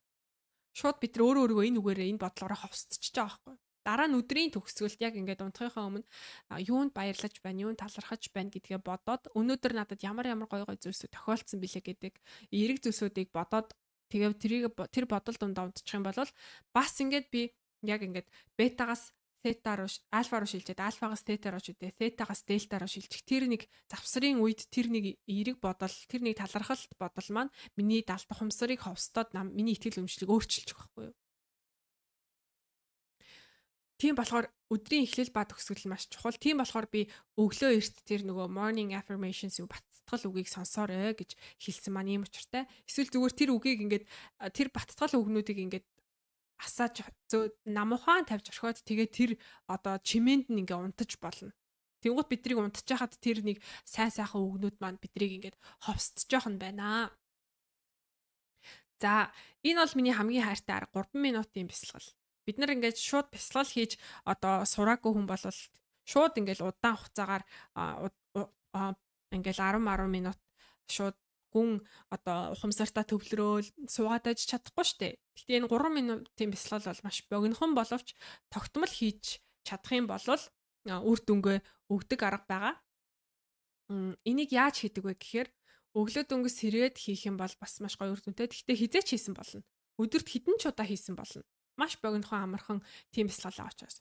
Speaker 1: Шууд бид нар өөрөө өөрийгөө энэ үгээрээ, энэ бодлогороо ховсдчихж байгаа байхгүй юу? Дараа нь өдрийн төгсгөлд яг ингээд унтахынхаа өмнө юунд баярлаж байна, юунд талархаж байна гэдгээ бодоод өнөөдөр надад ямар ямар гоё гоё зүйлсүүд тохиолдсон билээ гэдэг эерэг зүйлсүүдийг бодоод тэгээ тэрийг тэр бодол дундаа унтчих юм бол бас ингээд би яг ингээд бетагаас тета руу, альфа руу шилжээд, альфагаас тета руу шилжээд, тетагаас дельта руу шилжих тэр нэг завсрын үед тэр нэг эерэг бодол, тэр нэг талархалт бодол маань миний далд ухамсарыг ховсдоод миний итгэл үнэмшлийг өөрчилчих байхгүй юу? Тийм болохоор өдрийн эхлэл ба төгсгөл маш чухал. Тийм болохоор би өглөө эрт тэр нөгөө morning affirmations юу баттгал үгийг сонсоорой гэж хэлсэн маань ийм учиртай. Эсвэл зүгээр тэр үгийг ингээд тэр баттгал үгнүүдийг ингээд асааж намуухан тавьж орхиод тэгээ тэр одоо чимээнд нь ингээ унтаж болно. Тэнгуут бидрийг унтчихад тэр нэг сайн сайхан үгнүүд маань бидрийг ингээд ховсдож жоох нь байна. За, энэ бол миний хамгийн хайртай арга, 3 минутын бясалгал. Бид нар ингээд шууд бясалгал хийж одоо сураагүй хүн бол шууд ингээд удаан хугацаагаар ингээд 10 10 минут шууд гүн одоо ухамсартаа төвлөрөөл суугаад аж чадахгүй штэ. Гэхдээ энэ 3 минутын бясалгал бол маш богинохон боловч тогтмол хийж чадах юм бол үр дүнгээ өгдөг арга байгаа. Энийг яаж хийдэг вэ гэхээр өглөө дөнгөж сэрээд хийх юм бол бас маш гоё үр дүнтэй. Гэхдээ хизээч хийсэн болно. Өдөрт хэдэн ч удаа хийсэн болно. Маш богинохон амархан тийм бясалгал байгаа учраас.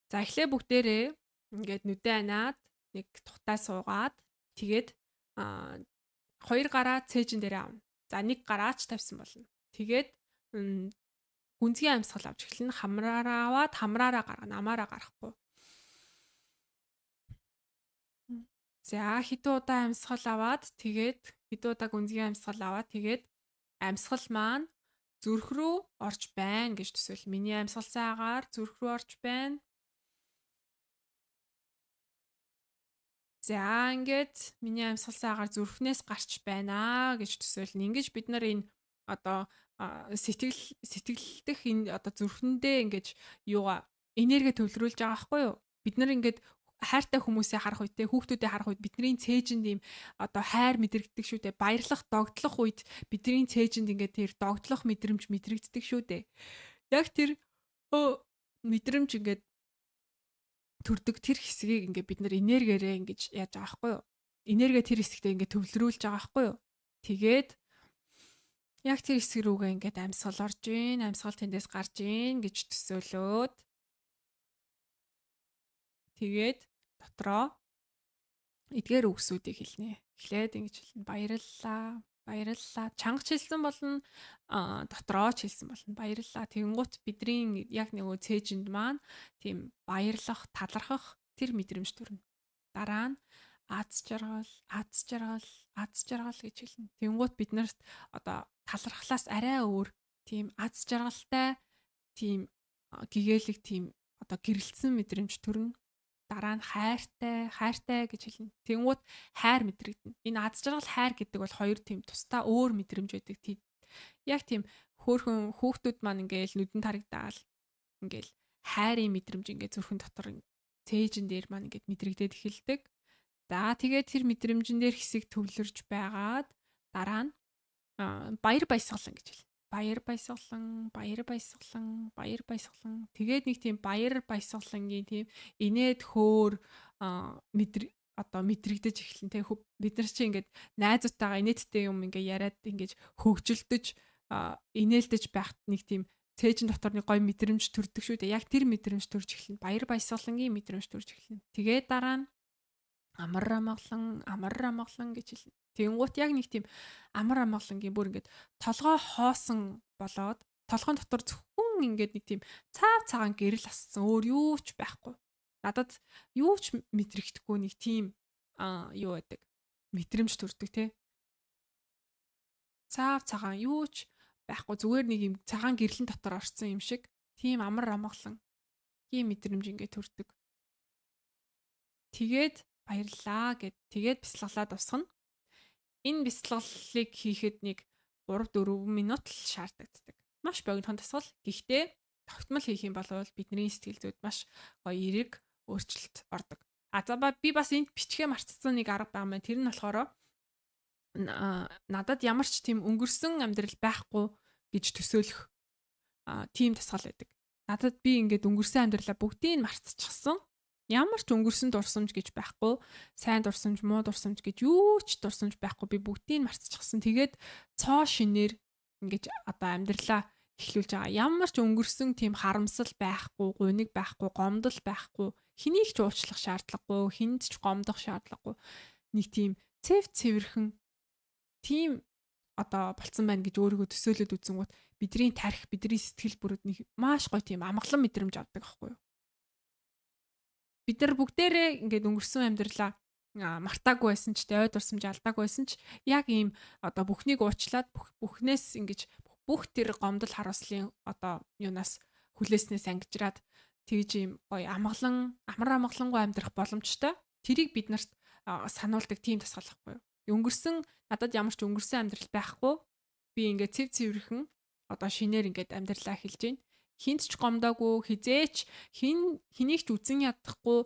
Speaker 1: За, эхлээ бүгдээрээ ингээд нүдэ анаад нэг тухтай суугаад тэгээд хоёр гараа цээжин дээрээ авна. За, нэг гараач тавьсан болно. Тэгээд Гүнзгий амьсгал авч эхэлнэ. Хамраараа аваад хамраараа гаргана. Амаараа гаргахгүй. За хэдэн удаа амьсгал аваад тэгээд хэдэн удаа гүнзгий амьсгал аваад тэгээд амьсгал маань зүрх рүү орж байна гэж төсөөл. Миний амьсгалсан агаар зүрх рүү орж байна. За ингээд миний амьсгалсан агаар зүрхнээс гарч байна гэж төсөөлнө. Ингэж бид нар энэ одоо сэтгэл сэтгэлдэх энэ одоо зүрхэндээ ингэж юугаа энерги төвлөрүүлж байгаа байхгүй юу? Бид нар ингээд хайртай хүмүүсээ харах үед те хүүхдүүдээ харах үед бидний цээжинд ийм одоо хайр мэдрэгддэг шүү дээ. Баярлах, догтлох үед бидний цээжинд ингээд тэр догтлох мэдрэмж мэдрэгддэг шүү дээ. Яг тэр мэдрэмж ингээд төрдөг тэр хэсгийг ингээд бид нар энергиэрээ ингэж яаж байгаа байхгүй юу? Энерги тэр хэсэгтээ ингээд төвлөрүүлж байгаа байхгүй юу? Тэгээд яг тэр хэсэг рүүгээ ингээд амьсгал орж ийн, амьсгал тэндээс гарч ийн гэж төсөөлөөд тэгээд дотроо эдгээр үгсүүдийг хэлнэ. Эхлээд ингэж хэлнэ. Баярлалаа. Баярлалаа. Чанга ч хэлсэн болно, дотроо ч хэлсэн болно. Баярлалаа. Тэгэнгუთ бидний яг нөгөө цээжинд маань тийм баярлах, талархах тэр мэдрэмж төрнө. Дараа нь аз жаргал, аз жаргал, аз жаргал гэж хэлнэ. Тэгэнгუთ бид нарт одоо талархлаас арай өөр тийм аз жаргалтай тийм гэгээлэг тийм одоо гэрэлтсэн мэдрэмж төрнө. Дараа нь хайртай, хайртай гэж хэлнэ. Тэнгууд хайр мэдрэгдэнэ. Энэ аз жаргал хайр гэдэг бол хоёр тийм тусдаа өөр мэдрэмж байдаг. Яг тийм хөөхөн хүүхдүүд маань ингээл нүдэнд харагдаал ингээл хайрын мэдрэмж ингээд зүрхэн дотор цээжин дээр маань ингээд мэдрэгдээд эхэлдэг. За тэгээд тэр мэдрэмжэн дээр хэсэг төвлөрж байгаад дараа нь баяр баясгалан гэж хэлнэ. Баяр баясгалан, баяр баясгалан, баяр баясгалан. Тэгээд нэг тийм баяр баясгалангийн тийм инээд хөөр мэдр одоо мэдрэгдэж эхэлнэ те. Бид нар чи ингээд найзуудтайгаа инээдтэй юм ингээд яриад ингээд хөгжилдөж инээлдэж байхад нэг тийм цээжин дотор нэг гоё мэдрэмж төрдөг шүү дээ. Яг тэр мэдрэмж төрж эхэлнэ. Баяр баясгалангийн мэдрэмж төрж эхэлнэ. Тэгээд дараа нь амар амгалан, амар амгалан гэж хэлнэ. Тэгэнгუут яг нэг тийм амар амгалангийн бүр ингээд толгой хоосон болоод толгойн дотор зөвхөн ингээд нэг тийм цаав цагаан гэрэл ассан өөр юу ч байхгүй. Надад юу ч мэдрэгдэхгүй нэг тийм юу байдаг. Мэдрэмж төрдөг те. Цаав цагаан юу ч байхгүй зүгээр нэг юм цагаан гэрлэн дотор орсон юм шиг тийм амар амгалан ийм мэдрэмж ингээд төрдөг. Тэгээд баярлалаа гэд тэгээд бясалгалаа дуусгана. Энэ бясалгалыг хийхэд нэг 3-4 минут л шаардлагатай. Маш богинохон дасгал. Гэхдээ тогтмол хийх юм бол бидний сэтгэл зүйд маш гоё эерэг өөрчлөлт ордог. А за би бас энд бичгээ мартсан нэг арга байгаа юм. Тэр нь болохоор надад ямар ч тийм өнгөрсөн амьдрал байхгүй гэж төсөөлөх тийм дасгал байдаг. Надад би ингээд өнгөрсөн амьдралаа бүгдийг нь мартчихсан. Ямар ч өнгөрсөн дурсамж гэж байхгүй, сайн дурсамж, муу дурсамж гэж юу ч дурсамж байхгүй. Би бүгдийг нь мартчихсан. Тэгээд цоо шинээр ингэж одоо амьдралаа эхлүүлж байгаа. Ямар ч өнгөрсөн тийм харамсал байхгүй, гуниг байхгүй, гомдол байхгүй, хэнийг ч уучлах шаардлагагүй, хүнд ч гомдох шаардлагагүй. Нэг тийм цэв цэвэрхэн тийм одоо болцсон байна гэж өөрийгөө төсөөлөд үзэнгүүт бидний тарих, бидний сэтгэл бүрүүд нэг маш гоё тийм амгалан мэдрэмж авдаг байхгүй юу? Бид нар бүгдээрээ ингээд өнгөрсөн амьдралаа мартаагүй байсан ч тэ ой дурсамж алдаагүй байсан ч яг ийм одоо бүхнийг уучлаад бүхнээс ингэж бүх тэр гомдол харуулслын одоо юунаас хүлээснээс ангижраад тэгж ийм гоё амгалан амар амгалангүй амьдрах боломжтой. Тэрийг бид нарт сануулдаг тийм дасгал байхгүй юу? Өнгөрсөн надад ямар ч өнгөрсөн амьдрал байхгүй. Би ингээд цэв цэвэрхэн одоо шинээр ингээд амьдралаа эхэлж байна. Хинт ч гомдоогүй, хизээч хин хэнийг ч үзен ядахгүй,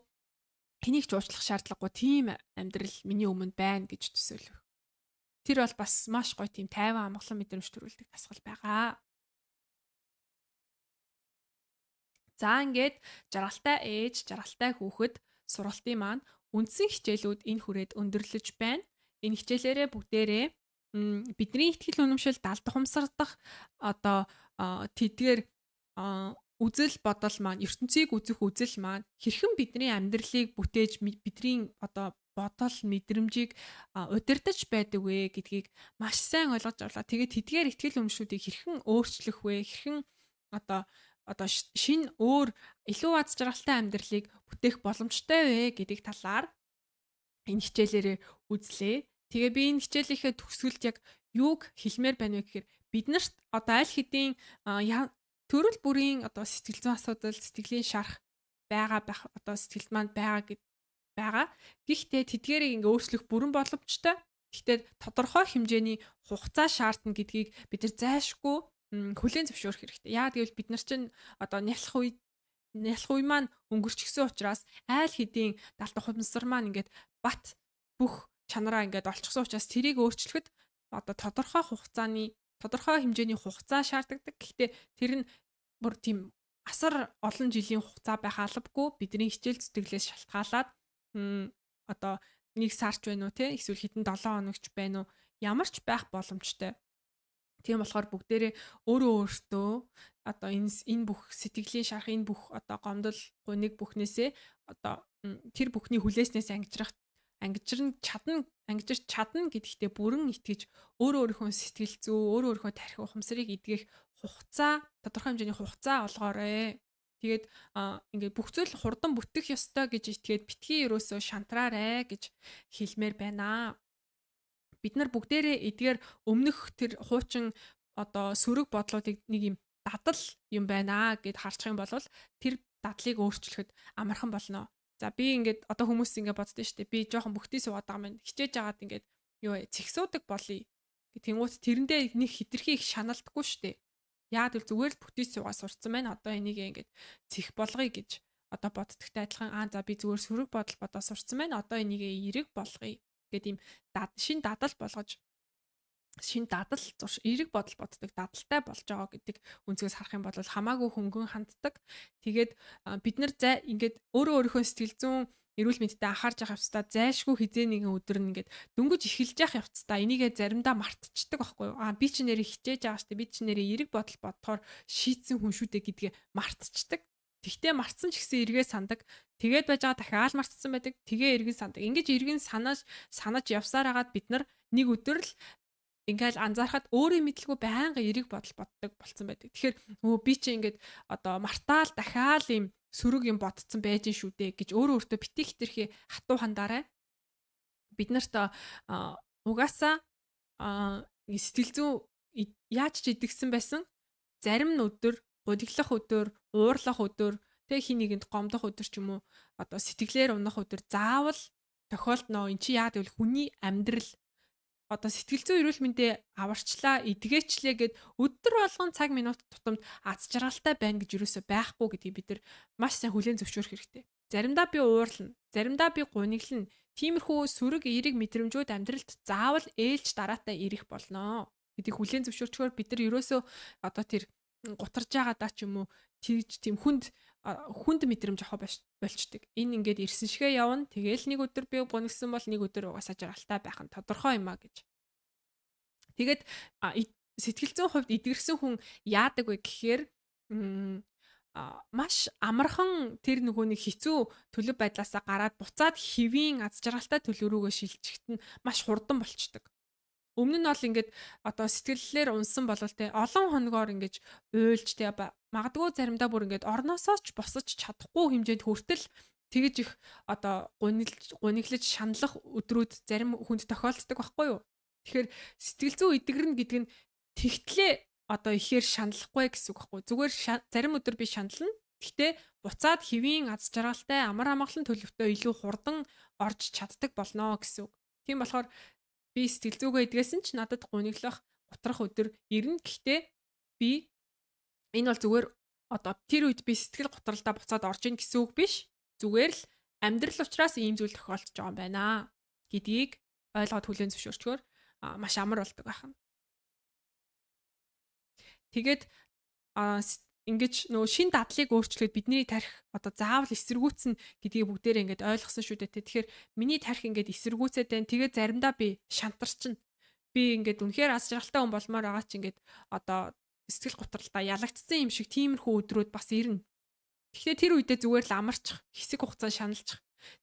Speaker 1: хэнийг ч уучлах шаардлагагүй тийм амьдрал миний өмнө байна гэж төсөөлөх. Тэр бол бас маш гоё тийм тайван амгалан мэдрэмж төрүүлдэг дасгал байгаа. За ингээд жаргалтай ээж, жаргалтай хүүхэд сургалтын маань үндсэн хичээлүүд энэ хүрээд өндөрлөж байна. Энэ хичээлээрээ бүгдээрээ бидний итгэл үнэмшил далд ухамсардах одоо тэдгээр үзэл бодол маань ертөнцийг үзэх үзэл маань хэрхэн бидний амьдралыг бүтээж бидний одоо бодол, мэдрэмжийг удирдах байдаг вэ гэдгийг маш сайн ойлгож авлаа. Тэгээд тэдгээр итгэл үнэмшүүдийг хэрхэн өөрчлөх вэ? Хэрхэн одоо шинэ өөр илүү аз жаргалтай амьдралыг бүтээх боломжтой вэ гэдэг талаар энэ хичээлээрээ үзлээ. Тэгээ би энэ хичээлийнхээ төгсгөлд яг юуг хэлмээр байна вэ гэхээр бид нарт одоо аль хэдийн төрөл бүрийн одоо сэтгэл зүйн асуудал, сэтгэлийн шарх байгаа байх, одоо сэтгэлд маань байгаа гэд байгаа. Гэхдээ тэдгээрийг ингээ өөрчлөх бүрэн боломжтой. Гэхдээ тодорхой хэмжээний хугацаа шаардна гэдгийг бид нар зайлшгүй хүлээн зөвшөөрөх хэрэгтэй. Яа гэвэл бид нар чинь одоо нялх үе маань өнгөрчихсөн учраас айл хэдийн далд ухамсар маань ингээд бат бүх чанараа ингээд олчихсон учраас тэрийг өөрчлөхөд одоо тодорхой хэмжээний хугацаа шаардлагатай. Гэхдээ тэр нь бүр тийм асар олон жилийн хугацаа байх албагүй, бидний хичээл зүтгэлээс шалтгаалаад одоо нэг сарч байна уу те, эсвэл хэдэн 7 хоногч байна уу, ямар ч байх боломжтой. Тийм болохоор бүгдээрээ өөрөө өөртөө одоо энэ бүх сэтгэлийн шарх, энэ бүх одоо гомдол, гуниг бүхнээсээ одоо тэр бүхний хүлээснээс ангижирч чадна гэдэгтээ бүрэн итгэж өөрөө өөрийнхөө сэтгэл зүй, өөрөө өөрийнхөө тархи ухамсарыг эдгэх хугацаа, тодорхой хэмжээний хугацаа олгоорой. Тэгээд ингээд бүх зүйл хурдан бүтэх ёстой гэж итгээд битгий ерөөсөө шантраарэ гэж хэлмээр байна. Бид нар бүгдээрээ эдгээр өмнөх тэр хуучин одоо сөрөг бодлуудыг нэг юм дадал юм байна гэд харчих юм бол тэр дадлыг өөрчлөхөд амархан болно. За би ингээд одоо хүмүүс ингээд боддоо шүү дээ. Би жоохон бүхтий суугаад байгаа юм. Хичээж агаад ингээд юу цэгсуудаг болъё. Тэнгуут тэрэндээ нэг хитрхи их шаналдаггүй шүү дээ. Яагаад гэвэл зүгээр л бүхтий суугаа сурцсан байна. Одоо энийг ингээд цэх болгоё гэж одоо боддогтой адилхан аа за би зүгээр сөрөг бодол бодоо сурцсан байна. Одоо энийг эерэг болгоё гэд ийм шин дадал болгож шин дадал зурш эерэг бодол боддог дадалтай болж байгаа гэдэг өнцгөөс харах юм бол хамаагүй хөнгөн ханддаг. Тэгээд бид нар зай ингээд өөрөө өөрийнхөө сэтгэл зүйн эрүүл мэндэд анхаарч явах явцдаа зайлшгүй хизээ нэгэн өдөр нь ингээд дөнгөж эхэлж явах явцдаа энийгээ заримдаа мартчихдаг байхгүй юу? Аа би чи нэрээ хичээж байгаа штэ, би чи нэрээ эерэг бодол бодохоор шийдсэн хүн шүү дээ гэдгээ мартчихдаг. Тэгтээ мартсан ч гэсэн эргээ сандаг. Тэгээд байж байгаа дахиад мартсан байдаг. Тэгээ эргэн сандаг. Ингэж эргэн санаж явсаар хагаад бид нар нэг өдөр л ингээл анзаархад өөрийн мэдлгүй байнга эерэг бодол боддог болцсон байдаг. Тэгэхээр өө би чи ингээд одоо мартаал дахиад ийм сөрөг юм бодцсон байж шүү дээ гэж өөрөө өөртөө битгий хитрхи хатуу хандаарай. Бид нарт угаасаа сэтгэл зүйн яаж ч идэгсэн байсан зарим нь өдөр гудиглах өдөр, уурлах өдөр, тэг хин нэгэнд гомдох өдөр ч юм уу одоо сэтгэлээр унах өдөр заавал тохиолдно. Эн чи яагаад гэвэл хүний амьдрал одоо сэтгэл зүйн эрүүл мэндээ аварчлаа, эдгээчлээ гэд өдөр болгон цаг минут тутамд аз жаргалтай байна гэж юусоо байхгүй гэдгийг бид нар маш сайн хүлээн зөвшөөрөх хэрэгтэй. Заримдаа би уурлна, заримдаа би гуниглана. Тиймэрхүү сөрөг эерэг мэдрэмжүүд амьдралд заавал ээлж дараатай ирэх болно гэдгийг хүлээн зөвшөөрчгөөр бид нар ерөөсөө одоо тэр гутарж байгаадаа ч юм уу тэгж тийм хүнд мэдрэмж авах болчдөг. Энэ ингээд ирсэн шигэ явна. Тэгээл нэг өдөр би гунигсан бол нэг өдөр угаасаа жаргалтай байх нь тодорхой юм а гэж. Тэгээд сэтгэл зүйн хувьд эдгэрсэн хүн яадаг вэ гэхээр маш амархан тэр нөгөө нэг хэцүү төлөв байдлаасаа гараад буцаад хэвийн аз жаргалтай төлөв рүүгээ шилжихэд нь маш хурдан болчдөг. Өмнө нь бол ингээд одоо сэтгэллээр унсан болол те олон хоногоор ингэж уйлж те магадгүй заримдаа бүр ингээд орноосоо ч босож чадахгүй хэмжээнд хүртэл тэгэж их одоо гуниглаж шаналх өдрүүд зарим хүнд тохиолддог байхгүй юу? Тэгэхээр сэтгэл зүй эдгэрнэ гэдэг нь тэгтлээ одоо ихээр шаналхгүй гэсэн үг байхгүй. Зүгээр зарим өдөр би шанална. Гэхдээ буцаад хэвийн аз жаргалтай амар амгалан төлөвтөө илүү хурдан орж чаддаг болно гэсэн үг. Тийм болохоор би сэтгэл зүгээ эдгээсэн ч надад гуниглах, гутрах өдөр ирнэ. Гэхдээ би энэ бол зүгээр одоо тэр үед би сэтгэл гутралдаа буцаад орж ийн гэсэн үг биш. Зүгээр л амьдрал учраас ийм зүйл тохиолдож байгаа юм байна гэдгийг ойлгоод хүлээн зөвшөөрчгөр маш амар болдог байх нь. Тэгээд ингэж нөгөө шин дадлыг өөрчлөхөд бидний тарих одоо заавал эсэргүүцнэ гэдгийг бүгдээрээ ингээд ойлгосон шүү дээ. Тэгэхээр миний тарих ингээд эсэргүүцээд байна. Тэгээд заримдаа би шантарчин. Би ингээд үнэхээр аз жаргалтай хүн болмоор байгаа ч ингээд одоо сэтгэл готролдоо ялагдсан юм шиг тиймэрхүү өдрүүд бас ирнэ. Тэгэхээр тэр үедээ зүгээр л амарчих, хэсэг хугацаа шаналчих.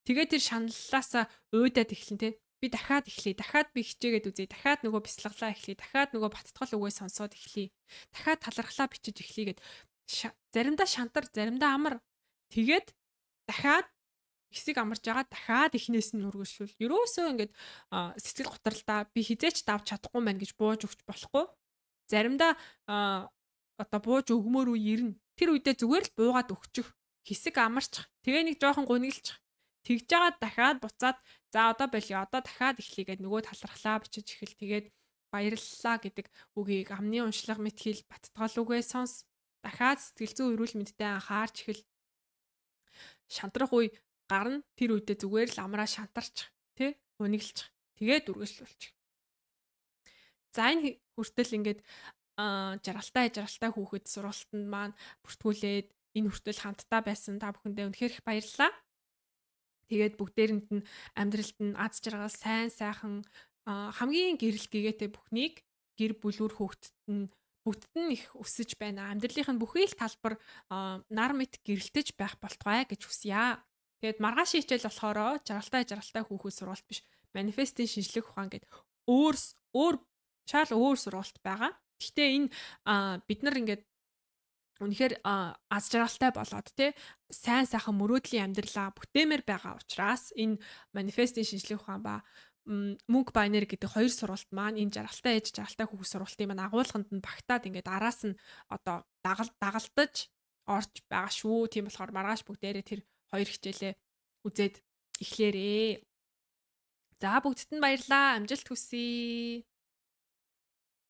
Speaker 1: Тэгээд тэр шаналлаасаа уйдаад эхлэн те. Би дахиад эхлэе. Дахиад би хичээгээд үзье. Дахиад нөгөө бясалгалаа эхлэе. Дахиад нөгөө баттгал үгээ сонсоод эхлэе. Дахиад талархлаа бичиж эхлэе гэд заримдаа шантар, заримдаа амар. Тэгээд дахиад хэсэг амарч байгаа, дахиад эхнээс нь үргэлжлүүл. Ерөөсөө ингээд сэтгэл готролдоо би хизээч давж чадахгүй мэн гэж бууж өгч болохгүй. Заримдаа одоо бууж өгмөр үе ирнэ. Тэр үедээ зүгээр л буугаад өгчих. Хэсэг амарчих. Тэгээ нэг жоохон гуниглчих. Тэгж жагаад дахиад буцаад за одоо болио, одоо дахиад эхлэе гэд нөгөө талархлаа бичиж эхэл. Тэгээд баярлалаа гэдэг үгийг амны уншлага мэт хэл, баттгал үгээ сонс. Дахиад сэтгэл зүйн эрүүл мэндтэй анхаарч эхэл. Шантрах үе гарна. Тэр үедээ зүгээр л амраа шантарчих, тэ, гуниглчих. Тэгээд үргэлжлүүлчих. За, энэ хүртэл ингээд жаргалтай жаргалтай хүүхэд сургалтанд маань бүртгүүлээд энэ хүртэл хамтдаа байсан та бүхэндээ үнэхээр их баярлалаа. Тэгээд бүгдээрэнд нь амьдралд нь аз жаргал, сайн сайхан, хамгийн гэрэл гэгээтэй бүхнийг, гэр бүлүүр хүүхдэд нь бүгдд нь их өсөж байна. Амьдралынх нь бүхий л талбар нар мэт гэрэлтэж байх болтугай гэж хүсье. Тэгээд маргаашийн хичээл болохоор жаргалтай жаргалтай хүүхэд сургалт биш. Манифестийн шинжлэх ухаан гэд өөр өөр шал өөр сургалт байгаа. Гэхдээ энэ бид нар ингээд үнэхээр аз жаргалтай болоод те, сайн сайхан мөрөөдлийн амьдралаа бүтээмээр байгаа учраас энэ манифестийн шинжлэх ухаан ба мөнгө ба энерги гэдэг хоёр сургалт маань энэ жаргалтай ээж, жаргалтай хүүхэд сургалтын маань агуулганд нь багтаад ингээд араас нь одоо дагалдаж орж байгаа шүү. Тийм болохоор маргааш бүгдээрээ тэр хоёр хичээлээ үзээд эхлээрээ. За, бүгдд нь баярлаа. Амжилт хүсье.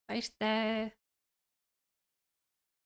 Speaker 1: Баяртай.